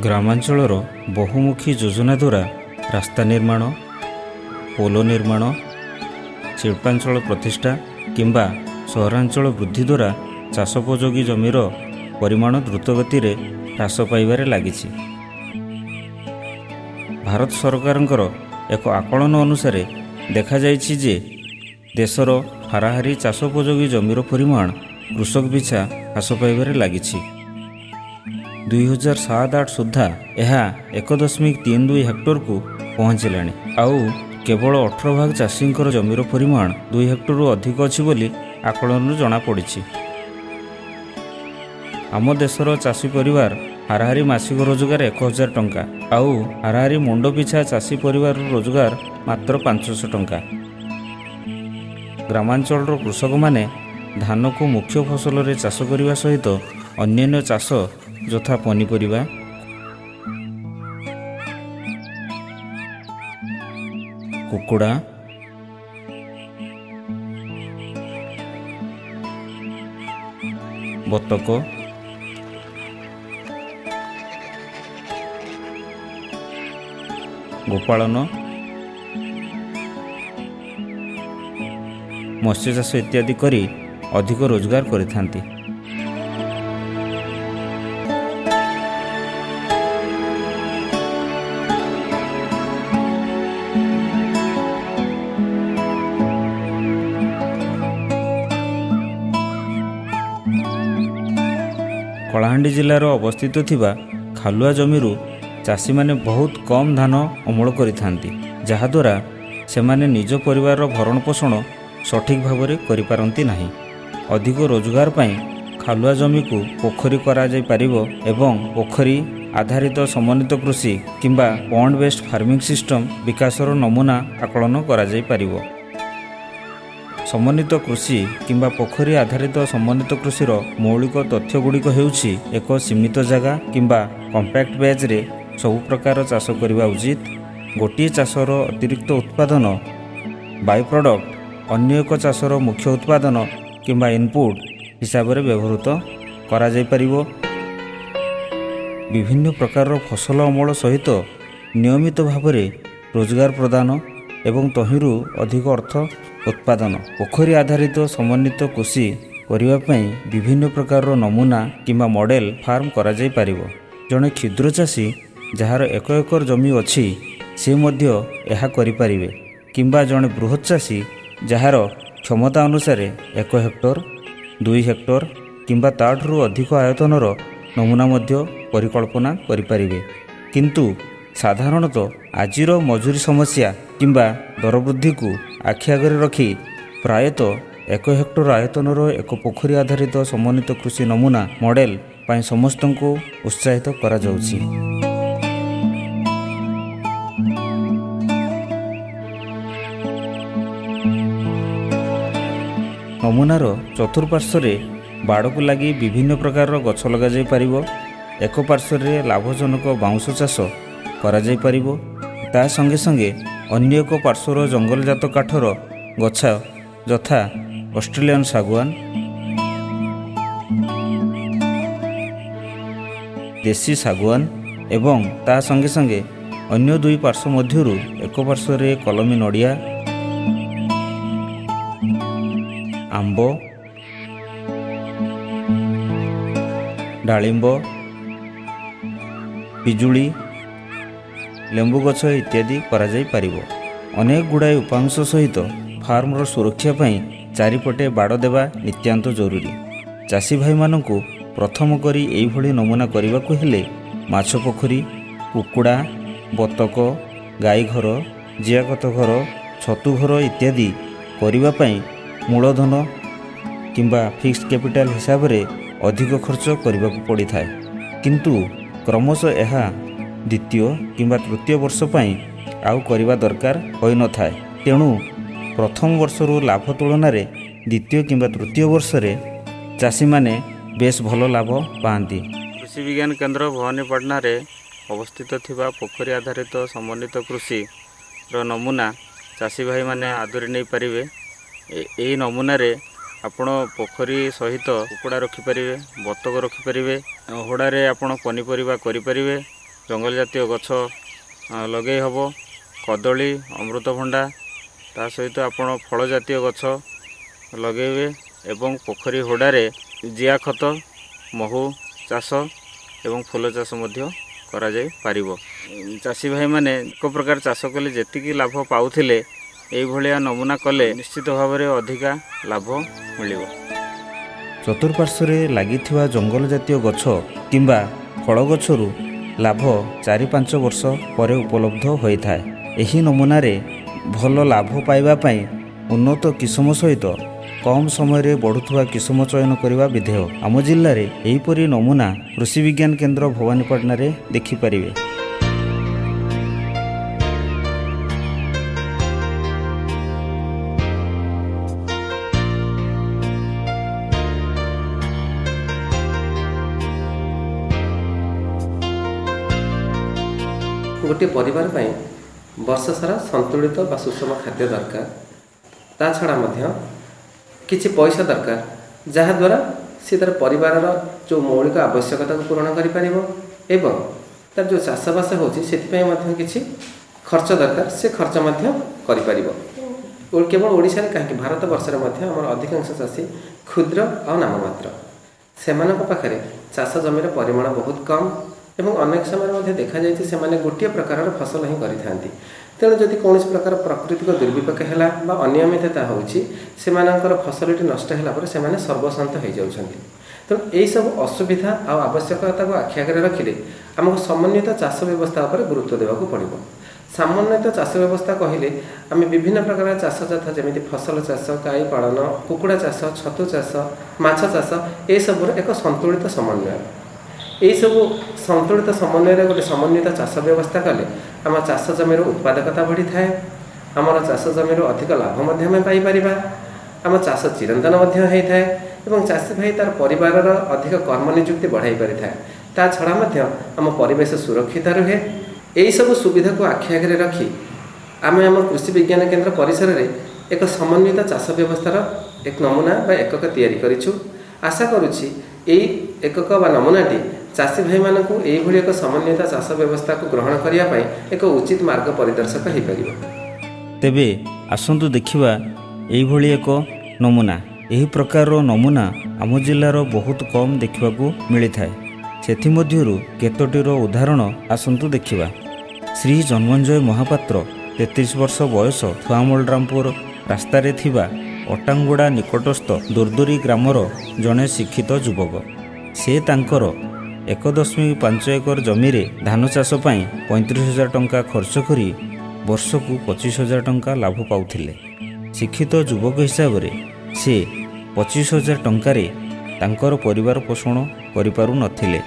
ଗ୍ରାମାଞ୍ଚଳର ବହୁମୁଖୀ ଯୋଜନା ଦ୍ୱାରା ରାସ୍ତା ନିର୍ମାଣ, ପୋଲ ନିର୍ମାଣ, ଶିଳ୍ପାଞ୍ଚଳ ପ୍ରତିଷ୍ଠା କିମ୍ବା ସହରାଞ୍ଚଳ ବୃଦ୍ଧି ଦ୍ୱାରା ଚାଷୋପଯୋଗୀ ଜମିର ପରିମାଣ ଦ୍ରୁତଗତିରେ ହ୍ରାସ ପାଇବାରେ ଲାଗିଛି। ଭାରତ ସରକାରଙ୍କର ଏକ ଆକଳନ ଅନୁସାରେ ଦେଖାଯାଇଛି ଯେ ଦେଶର ହାରାହାରି ଚାଷୋପଯୋଗୀ ଜମିର ପରିମାଣ କୃଷକ ପିଛା ହ୍ରାସ ପାଇବାରେ ଲାଗିଛି। 2007-8 ସୁଦ୍ଧା ଏହା 1.32 ହେକ୍ଟରକୁ ପହଞ୍ଚିଲାଣି। ଆଉ କେବଳ 18 ଭାଗ ଚାଷୀଙ୍କର ଜମିର ପରିମାଣ 2 ହେକ୍ଟରରୁ ଅଧିକ ଅଛି ବୋଲି ଆକଳନରୁ ଜଣାପଡ଼ିଛି। ଆମ ଦେଶର ଚାଷୀ ପରିବାର ହାରାହାରି ମାସିକ ରୋଜଗାର 1000 ଟଙ୍କା, ଆଉ ହାରାହାରି ମୁଣ୍ଡ ପିଛା ଚାଷୀ ପରିବାରର ରୋଜଗାର ମାତ୍ର 500 ଟଙ୍କା। ଗ୍ରାମାଞ୍ଚଳର କୃଷକମାନେ ଧାନକୁ ମୁଖ୍ୟ ଫସଲରେ ଚାଷ କରିବା ସହିତ ଅନ୍ୟାନ୍ୟ ଚାଷ ଯଥା ପନିପରିବା, କୁକୁଡ଼ା, ବତକ, ଗୋପାଳନ, ମତ୍ସ୍ୟ ଚାଷ ଇତ୍ୟାଦି କରି ଅଧିକ ରୋଜଗାର କରିଥାନ୍ତି। କଳାହାଣ୍ଡି ଜିଲ୍ଲାର ଅବସ୍ଥିତ ଥିବା ଖାଲୁଆ ଜମିରୁ ଚାଷୀମାନେ ବହୁତ କମ୍ ଧାନ ଅମଳ କରିଥାନ୍ତି, ଯାହାଦ୍ୱାରା ସେମାନେ ନିଜ ପରିବାରର ଭରଣ ପୋଷଣ ସଠିକ୍ ଭାବରେ କରିପାରନ୍ତି ନାହିଁ। ଅଧିକ ରୋଜଗାର ପାଇଁ ଖାଲୁଆ ଜମିକୁ ପୋଖରୀ କରାଯାଇପାରିବ ଏବଂ ପୋଖରୀ ଆଧାରିତ ସମନ୍ୱିତ କୃଷି କିମ୍ବା ପଣ୍ଡ ବେସ୍ଡ ଫାର୍ମିଂ ସିଷ୍ଟମ ବିକାଶର ନମୁନା ଆକଳନ କରାଯାଇପାରିବ। ସମନ୍ୱିତ କୃଷି କିମ୍ବା ପୋଖରୀ ଆଧାରିତ ସମନ୍ୱିତ କୃଷିର ମୌଳିକ ତଥ୍ୟଗୁଡ଼ିକ ହେଉଛି, ଏକ ସୀମିତ ଜାଗା କିମ୍ବା କମ୍ପାକ୍ଟ ବ୍ୟାଚରେ ସବୁ ପ୍ରକାର ଚାଷ କରିବା ଉଚିତ। ଗୋଟିଏ ଚାଷର ଅତିରିକ୍ତ ଉତ୍ପାଦନ, ବାଇ ପ୍ରଡ଼କ୍ଟ, ଅନ୍ୟ ଏକ ଚାଷର ମୁଖ୍ୟ ଉତ୍ପାଦନ କିମ୍ବା ଇନପୁଟ୍ ହିସାବରେ ବ୍ୟବହୃତ କରାଯାଇପାରିବ। ବିଭିନ୍ନ ପ୍ରକାରର ଫସଲ ଅମଳ ସହିତ ନିୟମିତ ଭାବରେ ରୋଜଗାର ପ୍ରଦାନ ଏବଂ ତହିଁରୁ ଅଧିକ ଅର୍ଥ ଉତ୍ପାଦନ। ପୋଖରୀ ଆଧାରିତ ସମନ୍ୱିତ କୃଷି କରିବା ପାଇଁ ବିଭିନ୍ନ ପ୍ରକାରର ନମୁନା କିମ୍ବା ମଡ଼େଲ ଫାର୍ମ କରାଯାଇପାରିବ। ଜଣେ କ୍ଷୁଦ୍ର ଚାଷୀ ଯାହାର 1 ଏକର ଜମି ଅଛି, ସେ ମଧ୍ୟ ଏହା କରିପାରିବେ କିମ୍ବା ଜଣେ ବୃହତ୍ ଚାଷୀ ଯାହାର କ୍ଷମତା ଅନୁସାରେ 1 ହେକ୍ଟର, 2 ହେକ୍ଟର କିମ୍ବା ତା'ଠାରୁ ଅଧିକ ଆୟତନର ନମୁନା ମଧ୍ୟ ପରିକଳ୍ପନା କରିପାରିବେ। କିନ୍ତୁ ସାଧାରଣତଃ ଆଜିର ମଜୁରୀ ସମସ୍ୟା କିମ୍ବା ଦରବୃଦ୍ଧିକୁ ଆଖି ଆଗରେ ରଖି ପ୍ରାୟତଃ 1 ହେକ୍ଟର ଆୟତନର ଏକ ପୋଖରୀ ଆଧାରିତ ସମନ୍ୱିତ କୃଷି ନମୁନା ମଡ଼େଲ ପାଇଁ ସମସ୍ତଙ୍କୁ ଉତ୍ସାହିତ କରାଯାଉଛି। ନମୁନାର ଚତୁଃପାର୍ଶ୍ୱରେ ବାଡ଼କୁ ଲାଗି ବିଭିନ୍ନ ପ୍ରକାରର ଗଛ ଲଗାଯାଇପାରିବ। ଏକ ପାର୍ଶ୍ୱରେ ଲାଭଜନକ ବାଉଁଶ ଚାଷ କରାଯାଇପାରିବ। ତା ସଙ୍ଗେ ସଙ୍ଗେ ଅନ୍ୟ ଏକ ପାର୍ଶ୍ୱର ଜଙ୍ଗଲଜାତ କାଠର ଗଛ ଯଥା ଅଷ୍ଟ୍ରେଲିଆନ ଶାଗୁଆନ, ଦେଶୀ ଶାଗୁଆନ ଏବଂ ତା ସଙ୍ଗେ ସଙ୍ଗେ ଅନ୍ୟ ଦୁଇ ପାର୍ଶ୍ୱ ମଧ୍ୟରୁ ଏକ ପାର୍ଶ୍ୱରେ କଲମୀ ନଡ଼ିଆ, ଆମ୍ବ, ଡାଳିମ୍ବ, ପିଜୁଳି, ଲେମ୍ବୁ ଗଛ ଇତ୍ୟାଦି କରାଯାଇପାରିବ। ଅନେକ ଗୁଡ଼ାଏ ଉପାଂଶ ସହିତ ଫାର୍ମର ସୁରକ୍ଷା ପାଇଁ ଚାରିପଟେ ବାଡ଼ ଦେବା ନିତ୍ୟାନ୍ତ ଜରୁରୀ। ଚାଷୀ ଭାଇମାନଙ୍କୁ ପ୍ରଥମ କରି ଏଇଭଳି ନମୁନା କରିବାକୁ ହେଲେ ମାଛ ପୋଖରୀ, କୁକୁଡ଼ା, ବତକ, ଗାଈ ଘର, ଜିଆଖତ ଘର, ଛତୁ ଘର ଇତ୍ୟାଦି କରିବା ପାଇଁ ମୂଳଧନ କିମ୍ବା ଫିକ୍ସଡ କ୍ୟାପିଟାଲ ହିସାବରେ ଅଧିକ ଖର୍ଚ୍ଚ କରିବାକୁ ପଡ଼ିଥାଏ। କିନ୍ତୁ କ୍ରମଶଃ ଏହା ଦ୍ୱିତୀୟ କିମ୍ବା ତୃତୀୟ ବର୍ଷ ପାଇଁ ଆଉ କରିବା ଦରକାର ହୋଇନଥାଏ। ତେଣୁ ପ୍ରଥମ ବର୍ଷରୁ ଲାଭ ତୁଳନାରେ ଦ୍ୱିତୀୟ କିମ୍ବା ତୃତୀୟ ବର୍ଷରେ ଚାଷୀମାନେ ବେଶ ଭଲ ଲାଭ ପାଆନ୍ତି। କୃଷି ବିଜ୍ଞାନ କେନ୍ଦ୍ର ଭବାନୀପାଟଣାରେ ଅବସ୍ଥିତ ଥିବା ପୋଖରୀ ଆଧାରିତ ସମନ୍ୱିତ କୃଷିର ନମୁନା ଚାଷୀ ଭାଇମାନେ ଆଦରି ନେଇପାରିବେ। ଏଇ ନମୁନାରେ ଆପଣ ପୋଖରୀ ସହିତ କୁକୁଡ଼ା ରଖିପାରିବେ, ବତକ ରଖିପାରିବେ, ହୁଡ଼ାରେ ଆପଣ ପନିପରିବା କରିପାରିବେ। ଜଙ୍ଗଲ ଜାତୀୟ ଗଛ ଲଗେଇ ହେବ। କଦଳୀ, ଅମୃତଭଣ୍ଡା, ତା ସହିତ ଆପଣ ଫଳ ଜାତୀୟ ଗଛ ଲଗେଇବେ ଏବଂ ପୋଖରୀ ହୁଡ଼ାରେ ଜିଆ ଖତ, ମହୁ ଚାଷ ଏବଂ ଫୁଲ ଚାଷ ମଧ୍ୟ କରାଯାଇପାରିବ। ଚାଷୀ ଭାଇମାନେ ଏକ ପ୍ରକାର ଚାଷ କଲେ ଯେତିକି ଲାଭ ପାଉଥିଲେ, ଏଇଭଳିଆ ନମୁନା କଲେ ନିଶ୍ଚିତ ଭାବରେ ଅଧିକା ଲାଭ ମିଳିବ। ଚତୁଃପାର୍ଶ୍ୱରେ ଲାଗିଥିବା ଜଙ୍ଗଲ ଜାତୀୟ ଗଛ କିମ୍ବା ଫଳ ଗଛରୁ ଲାଭ 4-5 ବର୍ଷ ପରେ ଉପଲବ୍ଧ ହୋଇଥାଏ। ଏହି ନମୁନାରେ ଭଲ ଲାଭ ପାଇବା ପାଇଁ ଉନ୍ନତ କିସମ ସହିତ କମ୍ ସମୟରେ ବଢ଼ୁଥିବା କିସମ ଚୟନ କରିବା ବିଧେୟ। ଆମ ଜିଲ୍ଲାରେ ଏହିପରି ନମୁନା କୃଷି ବିଜ୍ଞାନ କେନ୍ଦ୍ର, ଭବାନୀପାଟଣାରେ ଦେଖିପାରିବେ। ଗୋଟିଏ ପରିବାର ପାଇଁ ବର୍ଷ ସାରା ସନ୍ତୁଳିତ ବା ସୁଷମ ଖାଦ୍ୟ ଦରକାର। ତା ଛଡ଼ା ମଧ୍ୟ କିଛି ପଇସା ଦରକାର, ଯାହାଦ୍ୱାରା ସେ ତା'ର ପରିବାରର ଯେଉଁ ମୌଳିକ ଆବଶ୍ୟକତାକୁ ପୂରଣ କରିପାରିବ ଏବଂ ତାର ଯେଉଁ ଚାଷବାସ ହେଉଛି ସେଥିପାଇଁ ମଧ୍ୟ କିଛି ଖର୍ଚ୍ଚ ଦରକାର, ସେ ଖର୍ଚ୍ଚ ମଧ୍ୟ କରିପାରିବ। କେବଳ ଓଡ଼ିଶାରେ କାହିଁକି, ଭାରତ ବର୍ଷରେ ମଧ୍ୟ ଆମର ଅଧିକାଂଶ ଚାଷୀ କ୍ଷୁଦ୍ର ଆଉ ନାମମାତ୍ର। ସେମାନଙ୍କ ପାଖରେ ଚାଷ ଜମିର ପରିମାଣ ବହୁତ କମ୍ ଏବଂ ଅନେକ ସମୟରେ ମଧ୍ୟ ଦେଖାଯାଇଛି ସେମାନେ ଗୋଟିଏ ପ୍ରକାରର ଫସଲ ହିଁ କରିଥାନ୍ତି। ତେଣୁ ଯଦି କୌଣସି ପ୍ରକାର ପ୍ରାକୃତିକ ଦୁର୍ବିପାକ ହେଲା ବା ଅନିୟମିତତା ହେଉଛି, ସେମାନଙ୍କର ଫସଲଟି ନଷ୍ଟ ହେଲା ପରେ ସେମାନେ ସର୍ବସ୍ୱାନ୍ତ ହୋଇଯାଉଛନ୍ତି। ତେଣୁ ଏହିସବୁ ଅସୁବିଧା ଆଉ ଆବଶ୍ୟକତାକୁ ଆଖି ଆଗରେ ରଖିଲେ ଆମକୁ ସମନ୍ୱିତ ଚାଷ ବ୍ୟବସ୍ଥା ଉପରେ ଗୁରୁତ୍ୱ ଦେବାକୁ ପଡ଼ିବ। ସମନ୍ୱିତ ଚାଷ ବ୍ୟବସ୍ଥା କହିଲେ ଆମେ ବିଭିନ୍ନ ପ୍ରକାର ଚାଷ ଯଥା ଯେମିତି ଫସଲ ଚାଷ, ଗାଈ ପାଳନ, କୁକୁଡ଼ା ଚାଷ, ଛତୁ ଚାଷ, ମାଛ ଚାଷ, ଏସବୁର ଏକ ସନ୍ତୁଳିତ ସମନ୍ୱୟ। ଏହିସବୁ ସନ୍ତୁଳିତ ସମନ୍ୱୟରେ ଗୋଟେ ସମନ୍ୱିତ ଚାଷ ବ୍ୟବସ୍ଥା କଲେ ଆମ ଚାଷ ଜମିର ଉତ୍ପାଦକତା ବଢ଼ିଥାଏ, ଆମର ଚାଷ ଜମିରୁ ଅଧିକ ଲାଭ ମଧ୍ୟ ଆମେ ପାଇପାରିବା, ଆମ ଚାଷ ଚିରନ୍ତନ ମଧ୍ୟ ହୋଇଥାଏ ଏବଂ ଚାଷୀ ଭାଇ ତା'ର ପରିବାରର ଅଧିକ କର୍ମ ନିଯୁକ୍ତି ବଢ଼ାଇ ପାରିଥାଏ। ତା ଛଡ଼ା ମଧ୍ୟ ଆମ ପରିବେଶ ସୁରକ୍ଷିତ ରୁହେ। ଏହିସବୁ ସୁବିଧାକୁ ଆଖି ଆଗରେ ରଖି ଆମେ ଆମ କୃଷି ବିଜ୍ଞାନ କେନ୍ଦ୍ର ପରିସରରେ ଏକ ସମନ୍ୱିତ ଚାଷ ବ୍ୟବସ୍ଥାର ଏକ ନମୁନା ବା ଏକକ ତିଆରି କରିଛୁ। ଆଶା କରୁଛି ଏଇ ଏକକ ବା ନମୁନାଟି ଚାଷୀ ଭାଇମାନଙ୍କୁ ଏଇଭଳି ଏକ ସମନ୍ୱିତ ଚାଷ ବ୍ୟବସ୍ଥାକୁ ଗ୍ରହଣ କରିବା ପାଇଁ ଏକ ଉଚିତ ମାର୍ଗ ପରିଦର୍ଶକ ହୋଇପାରିବ। ତେବେ ଆସନ୍ତୁ ଦେଖିବା ଏଇଭଳି ଏକ ନମୁନା। ଏହି ପ୍ରକାରର ନମୁନା ଆମ ଜିଲ୍ଲାର ବହୁତ କମ୍ ଦେଖିବାକୁ ମିଳିଥାଏ। ସେଥିମଧ୍ୟରୁ କେତୋଟିର ଉଦାହରଣ ଆସନ୍ତୁ ଦେଖିବା। ଶ୍ରୀ ଜନ୍ମଞ୍ଜୟ ମହାପାତ୍ର, 33 ବର୍ଷ ବୟସ, ଥୁଆମୂଳରାମପୁର ରାସ୍ତାରେ ଥିବା ଅଟାଙ୍ଗୁଡ଼ା ନିକଟସ୍ଥ ଦୁର୍ଦୁରି ଗ୍ରାମର ଜଣେ ଶିକ୍ଷିତ ଯୁବକ। ସେ ତାଙ୍କର 1.5 ଏକର ଜମିରେ ଧାନ ଚାଷ ପାଇଁ 35,000 ଟଙ୍କା ଖର୍ଚ୍ଚ କରି ବର୍ଷକୁ 25,000 ଟଙ୍କା ଲାଭ ପାଉଥିଲେ। ଶିକ୍ଷିତ ଯୁବକ ହିସାବରେ ସେ 25,000 ଟଙ୍କାରେ ତାଙ୍କର ପରିବାର ପୋଷଣ କରିପାରୁନଥିଲେ।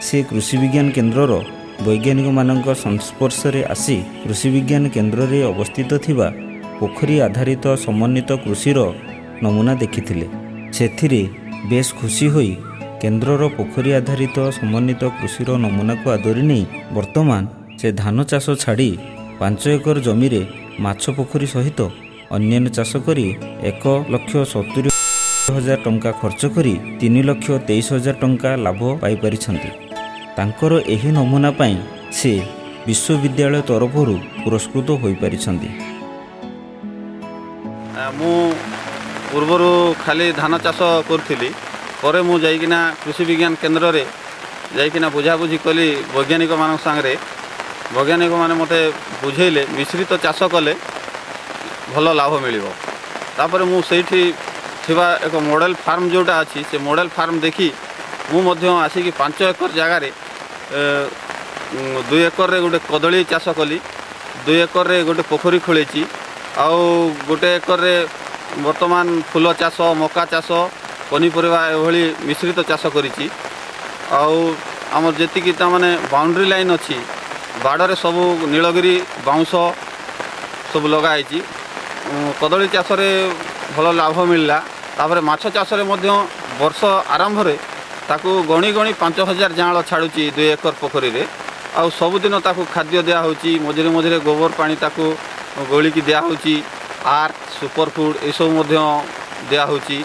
ସେ କୃଷି ବିଜ୍ଞାନ କେନ୍ଦ୍ରର ବୈଜ୍ଞାନିକମାନଙ୍କ ସଂସ୍ପର୍ଶରେ ଆସି କୃଷି ବିଜ୍ଞାନ କେନ୍ଦ୍ରରେ ଅବସ୍ଥିତ ଥିବା ପୋଖରୀ ଆଧାରିତ ସମନ୍ୱିତ କୃଷିର ନମୁନା ଦେଖିଥିଲେ। ସେଥିରେ ବେଶ୍ ଖୁସି ହୋଇ କେନ୍ଦ୍ରର ପୋଖରୀ ଆଧାରିତ ସମନ୍ୱିତ କୃଷିର ନମୁନାକୁ ଆଦରି ନେଇ ବର୍ତ୍ତମାନ ସେ ଧାନ ଚାଷ ଛାଡ଼ି 5 ଏକର ଜମିରେ ମାଛ ପୋଖରୀ ସହିତ ଅନ୍ୟାନ୍ୟ ଚାଷ କରି 1,70,000 ଟଙ୍କା ଖର୍ଚ୍ଚ କରି 3,23,000 ଟଙ୍କା ଲାଭ ପାଇପାରିଛନ୍ତି। ତାଙ୍କର ଏହି ନମୁନା ପାଇଁ ସେ ବିଶ୍ୱବିଦ୍ୟାଳୟ ତରଫରୁ ପୁରସ୍କୃତ ହୋଇପାରିଛନ୍ତି। ମୁଁ ପୂର୍ବରୁ ଖାଲି ଧାନ ଚାଷ କରୁଥିଲି। ପରେ ମୁଁ ଯାଇକିନା କୃଷି ବିଜ୍ଞାନ କେନ୍ଦ୍ରରେ ଯାଇକିନା ବୁଝାବୁଝି କଲି ବୈଜ୍ଞାନିକମାନଙ୍କ ସାଙ୍ଗରେ। ବୈଜ୍ଞାନିକମାନେ ମୋତେ ବୁଝେଇଲେ ମିଶ୍ରିତ ଚାଷ କଲେ ଭଲ ଲାଭ ମିଳିବ। ତାପରେ ମୁଁ ସେଇଠି ଥିବା ଏକ ମଡ଼େଲ ଫାର୍ମ ଯେଉଁଟା ଅଛି, ସେ ମଡ଼େଲ ଫାର୍ମ ଦେଖି ମୁଁ ମଧ୍ୟ ଆସିକି 5 ଏକର ଜାଗାରେ 2 ଏକରରେ ଗୋଟେ କଦଳୀ ଚାଷ କଲି, 2 ଏକରରେ ଗୋଟେ ପୋଖରୀ ଖୋଳେଇଛି, ଆଉ 1 ଏକରରେ ବର୍ତ୍ତମାନ ଫୁଲ ଚାଷ, ମକା ଚାଷ, ପନିପରିବା ଏଭଳି ମିଶ୍ରିତ ଚାଷ କରିଛି। ଆଉ ଆମର ଯେତିକି ତାମାନେ ବାଉଣ୍ଡ୍ରି ଲାଇନ୍ ଅଛି, ବାଡ଼ରେ ସବୁ ନୀଳଗିରି ବାଉଁଶ ସବୁ ଲଗା ହେଇଛି। କଦଳୀ ଚାଷରେ ଭଲ ଲାଭ ମିଳିଲା। ତାପରେ ମାଛ ଚାଷରେ ମଧ୍ୟ ବର୍ଷ ଆରମ୍ଭରେ ତାକୁ ଗଣି ଗଣି 5,000 ଯାଆଁଳ ଛାଡ଼ୁଛି 2 ଏକର ପୋଖରୀରେ। ଆଉ ସବୁଦିନ ତାକୁ ଖାଦ୍ୟ ଦିଆହେଉଛି, ମଝିରେ ମଝିରେ ଗୋବର ପାଣି ତାକୁ ଗୋଳିକି ଦିଆହେଉଛି, ଆର୍କ, ସୁପରଫୁଡ଼ ଏସବୁ ମଧ୍ୟ ଦିଆହେଉଛି।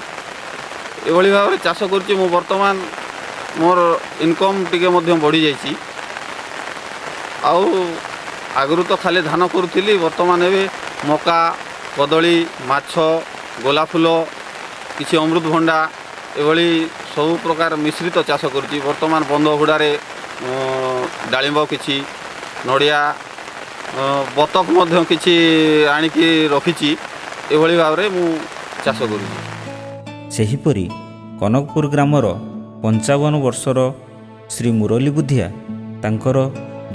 ଏଭଳି ଭାବରେ ଚାଷ କରୁଛି ମୁଁ। ବର୍ତ୍ତମାନ ମୋର ଇନକମ୍ ଟିକେ ମଧ୍ୟ ବଢ଼ିଯାଇଛି। ଆଉ ଆଗରୁ ତ ଖାଲି ଧାନ କରୁଥିଲି, ବର୍ତ୍ତମାନ ଏବେ ମକା, କଦଳୀ, ମାଛ, ଗୋଲାପ ଫୁଲ, କିଛି ଅମୃତଭଣ୍ଡା, ଏଭଳି ସବୁ ପ୍ରକାର ମିଶ୍ରିତ ଚାଷ କରୁଛି। ବର୍ତ୍ତମାନ ବନ୍ଧ ହୁଡ଼ାରେ ଡାଳିମ୍ବ, କିଛି ନଡ଼ିଆ, ବତକ ମଧ୍ୟ କିଛି ଆଣିକି ରଖିଛି। ଏଭଳି ଭାବରେ ମୁଁ ଚାଷ କରୁଛି। ସେହିପରି କନକପୁର ଗ୍ରାମର 55 ବର୍ଷର ଶ୍ରୀ ମୁରଲୀ ବୁଦ୍ଧିଆ ତାଙ୍କର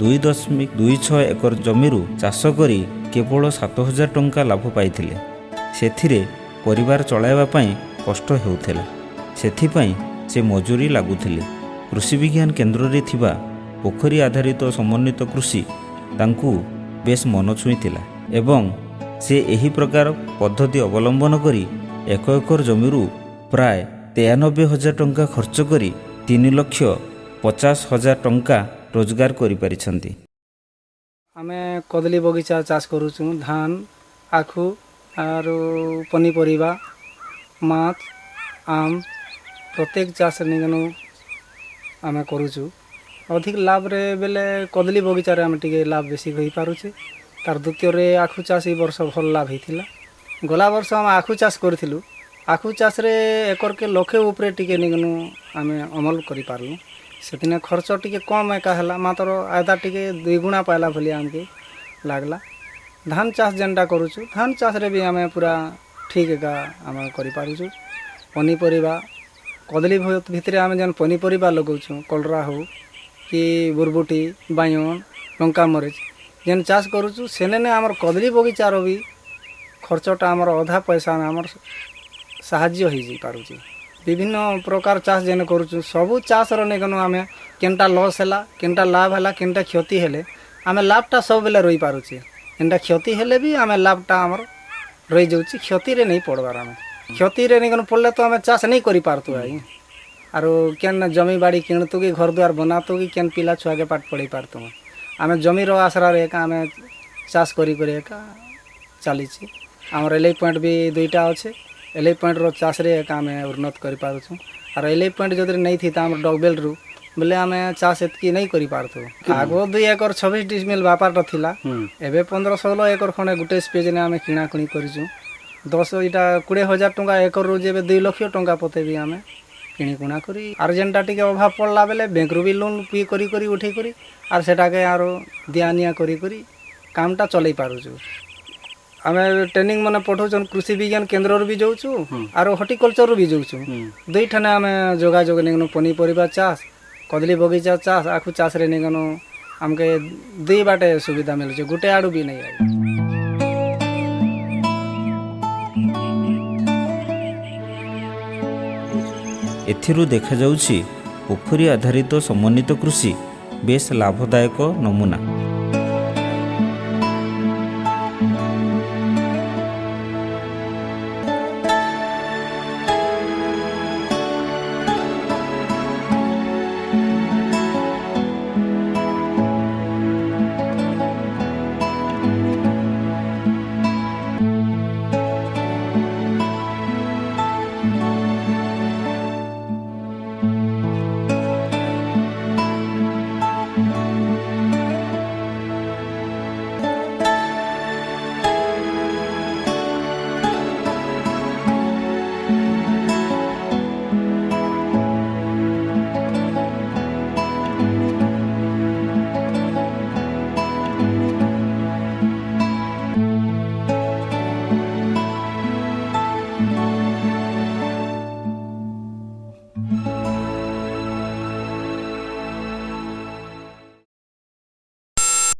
2.26 ଏକର ଜମିରୁ ଚାଷ କରି କେବଳ 7,000 ଟଙ୍କା ଲାଭ ପାଇଥିଲେ। ସେଥିରେ ପରିବାର ଚଳାଇବା ପାଇଁ କଷ୍ଟ ହେଉଥିଲା। ସେଥିପାଇଁ ସେ ମଜୁରୀ ଲାଗୁଥିଲେ। କୃଷି ବିଜ୍ଞାନ କେନ୍ଦ୍ରରେ ଥିବା ପୋଖରୀ ଆଧାରିତ ସମନ୍ୱିତ କୃଷି ତାଙ୍କୁ ବେଶ ମନ ଛୁଇଁଥିଲା ଏବଂ ସେ ଏହି ପ୍ରକାର ପଦ୍ଧତି ଅବଲମ୍ବନ କରି 1 ଏକର ଜମିରୁ ପ୍ରାୟ 93,000 ଟଙ୍କା ଖର୍ଚ୍ଚ କରି 3,50,000 ଟଙ୍କା ରୋଜଗାର କରିପାରିଛନ୍ତି। ଆମେ କଦଳୀ ବଗିଚା ଚାଷ କରୁଛୁଁ, ଧାନ, ଆଖୁ ଆରୁ ପନିପରିବା, ମାଛ, ଆମ୍, ପ୍ରତ୍ୟେକ ଚାଷ ନିଗନୁ ଆମେ କରୁଛୁ। ଅଧିକ ଲାଭରେ ବେଲେ କଦଳୀ ବଗିଚାରେ ଆମେ ଟିକେ ଲାଭ ବେଶୀ ହୋଇପାରୁଛେ। ତାର ଦ୍ୱିତୀୟରେ ଆଖୁ ଚାଷ ଏଇ ବର୍ଷ ଭଲ ଲାଭ ହେଇଥିଲା। ଗଲା ବର୍ଷ ଆମେ ଆଖୁ ଚାଷ କରିଥିଲୁ। ଆଖୁ ଚାଷରେ ଏକରକେ ଲକ୍ଷେ ଉପରେ ଟିକେ ନିଗନୁ ଆମେ ଅମଲ କରିପାରିଲୁ। ସେଦିନ ଖର୍ଚ୍ଚ ଟିକେ କମ୍ ଏକା ହେଲା, ମାତ୍ର ଆଦା ଟିକେ ଦୁଇଗୁଣା ପାଇଲା ଭଳିଆ ଆମକେ ଲାଗଲା। ଧାନ ଚାଷ ଯେନ୍ଟା କରୁଛୁ, ଧାନ ଚାଷରେ ବି ଆମେ ପୁରା ଠିକ୍ ଏକା ଆମେ କରିପାରୁଛୁ। ପନିପରିବା କଦଳୀ ଭିତରେ ଆମେ ଯେନ୍ ପନିପରିବା ଲଗାଉଛୁ, କଲରା ହଉ କି ବୁରବୁଟି, ବାଇଗଣ, ଲଙ୍କା, ମରିଚ ଯେନ୍ ଚାଷ କରୁଛୁ, ସେନେ ଆମର କଦଳୀ ବଗିଚାର ବି ଖର୍ଚ୍ଚଟା ଆମର ଅଧା ପଇସା ଆମର ସାହାଯ୍ୟ ହେଇଯାଇପାରୁଛି। ବିଭିନ୍ନ ପ୍ରକାର ଚାଷ ଯେନ୍ କରୁଛୁ, ସବୁ ଚାଷର ନେଇକନୁ ଆମେ କେନ୍ଟା ଲସ୍ ହେଲା, କେନ୍ଟା ଲାଭ ହେଲା, କେନ୍ଟା କ୍ଷତି ହେଲେ ଆମେ ଲାଭଟା ସବୁବେଲେ ରହିପାରୁଛେ। କେନ୍ଟା କ୍ଷତି ହେଲେ ବି ଆମେ ଲାଭଟା ଆମର ରହିଯାଉଛି। କ୍ଷତିରେ ନେଇ ପଡ଼ବାର। ଆମେ କ୍ଷତିରେ ନେଇକନୁ ପଡ଼ିଲେ ତ ଆମେ ଚାଷ ନେଇ କରିପାରତୁ ଆଜ୍ଞା। ଆରୁ କେନ୍ ଜମି ବାଡ଼ି କିଣତୁ କି ଘର ଦୁଆର ବନାତୁ କି କେନ୍ ପିଲା ଛୁଆକେ ପାଠ ପଢ଼େଇ ପାରତୁ? ଆମେ ଜମିର ଆଶ୍ରାରେ ଏକା ଆମେ ଚାଷ କରି କରି ଏକା ଚାଲିଛି। ଆମର ଏଲ୍ I point ବି ଦୁଇଟା ଅଛେ। ଏଲ୍ I pointer ଚାଷରେ ଏକା ଆମେ ଉନ୍ନତ କରିପାରୁଛୁ। ଆର୍ ଏଲ୍ I point ଯଦି ନେଇଥିତା ଆମର ଡଗବେଲ୍ରୁ ବୋଲେ ଆମେ ଚାଷ ଏତ୍କି ନେଇ କରିପାରତୁ। ଆଗ 2 ଏକର 26 ଡିସମିଲ୍ ବାପାରଟା ଥିଲା, ଏବେ 15-16 ଏକର ଖଣ୍ଡେ ଗୋଟେ ସ୍ପେଜ୍ରେ ଆମେ କିଣାକିଣି କରିଛୁ। 10 ଏଇଟା 20,000 ଟଙ୍କା ଏକରରୁ ଯେବେ 2 ଲକ୍ଷ ଟଙ୍କା ପତେ ବି ଆମେ କିଣିକୁଣା କରି, ଆର୍ ଯେନ୍ଟା ଟିକେ ଅଭାବ ପଡ଼ଲା ବେଲେ ବ୍ୟାଙ୍କରୁ ବି ଲୋନ୍ ବି କରି କରି ଉଠେଇ କରି ଆର୍ ସେଟାକେ ଆରୁ ଦିଆ ନିଆ କରି କରି କାମଟା ଚଲେଇ ପାରୁଛୁ। ଆମେ ଟ୍ରେନିଂ ମାନେ ପଠଉଛନ୍, କୃଷି ବିଜ୍ଞାନ କେନ୍ଦ୍ରରୁ ବି ଯାଉଛୁ ଆରୁ ହର୍ଟିକଲଚରରୁ ବି ଯାଉଛୁ। ଦୁଇଠାନେ ଆମେ ଯୋଗାଯୋଗ ନେଇଗନୁ। ପନିପରିବା ଚାଷ, କଦଳୀ ବଗିଚା ଚାଷ, ଆଖୁ ଚାଷରେ ନେଇଗନୁ ଆମକେ ଦୁଇ ବାଟେ ସୁବିଧା ମିଳୁଛି, ଗୋଟେ ଆଡ଼ୁ ବି ନେଇ ଆଜ୍ଞା। ଏଥିରୁ ଦେଖାଯାଉଛି, ପୋଖରୀ ଆଧାରିତ ସମନ୍ୱିତ କୃଷି ବେଶ ଲାଭଦାୟକ ନମୁନା।